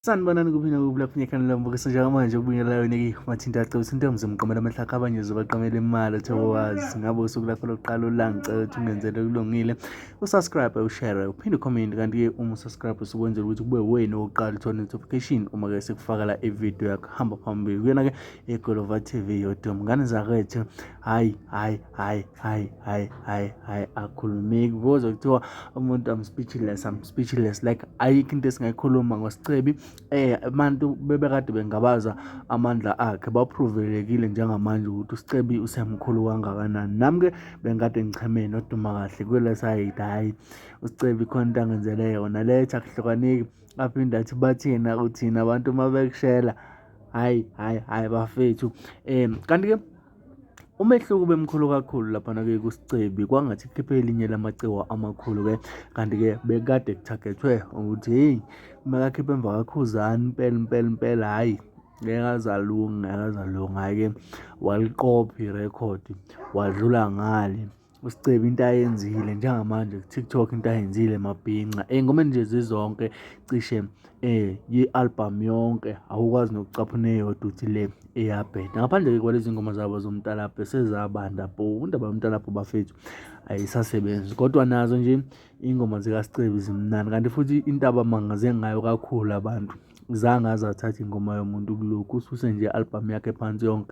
Sanibonani kuphi nakuphi lapho ngikhona la mbukiso njengamanje ukubingelela yona ke mathinta acela ukuthi intombi zomqamela amahlakha abanye zobaqamela imali thokowazi ngabe usuku lakho lokuqala ulangicela ukuthi ungenzele kulungile usubscribe ushare uphinde ucomment kanti-ke uma usubscribe usukwenzela ukuthi kube wena owokuqala uthola notification uma ke sekufakela ividiyo yakho hamba phambili kuyona-ke igolova TV yodumo ngane zakwethu hayi hayi hayi hayi hayi hayi hayi akhulumeki kuze kuthiwa umuntu I'm speechless, I'm speechless like ayikho into esingayikhuluma ngoSicebi. Abantu bebekade bengabaza amandla akhe baphruvelekile njengamanje ukuthi uSicebi usemkhulu kangakanani. Nami-ke bengikade ngicheme noDuma kahle kwele sayidi, hhayi uSicebi khona into angenzele yona letha akuhlukaneki. Aphinde athi bathina uthina abantu uma bekushela hhayi hhayi hhayi bafethu. Kanti-ke umehluko ubemkhulu kakhulu laphana-ke kuSicebi kwangathi kukhiphe elinye lamaciko amakhulu-ke kanti-ke bekade kuthagethwe ukuthi hheyi makakhiphe emva kaKhuzani impela impela impela hhayi ngeke aze alunge ngeke aze alunge hhayi-ke waliqopha irekhodi wadlula ngale. USicebi into ayenzile njengamanje ku-TikTok into ayenzile mabhinca ey'ngomeni nje zizonke cishe ye-album yonke awukwazi nokucaphuna eyodwa uthi le eyabheda ngaphandle-ke kwalezi ngoma zabo zomtalabho sezabanda bo indaba yomtalabho bafethu ayisasebenzi kodwa nazo nje iy'ngoma zikaSicebi zimnandi kanti futhi into abamangaze ngayo kakhulu abantu zange aze athathe ingoma yomuntu kulokhu ususe nje i-album yakhe phansi yonke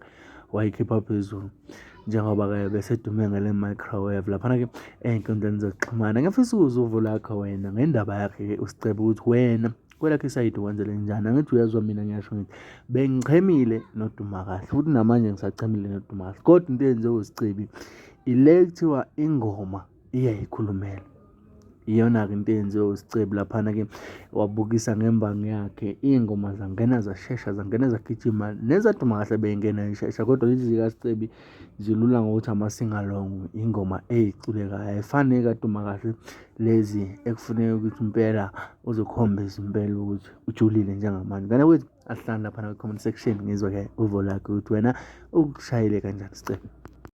wayikhipha phezulu njengoba-ke besedume ngele microwave laphana-ke ey'nkundleni zokuxhumana. Ngifisa ukuzwa uvo lakho wena ngendaba yakhe-ke uSicebe ukuthi wena kwelakho isayidi wenzele njani. Angithi uyezwa mina ngiyasho ngithi bengichemile noDuma kahle futhi namanje ngisachemile noDuma kahle kodwa into eyenziwe uSicebi ile kuthiwa ingoma iyayikhulumela. Iyona-ke into eyenziwe uSicebi laphana-ke wabukisa ngembangi yakhe iy'ngoma zangena zashesha zangena zagijima nezaduma kahle beyingena ishesha kodwa lezi zikaSicebi zilula ngokuthi ama-singalong ingoma ey'culekayo ayifani ney'kaduma kahle lezi ekufuneka ukuthi impela uzikhombise impela ukuthi ujulile njengamanje. Ngane kwethu asihlangane laphana kwi-comment section ngizwe-ke uvo lakho ukuthi wena ukushayile kanjani Sicebi.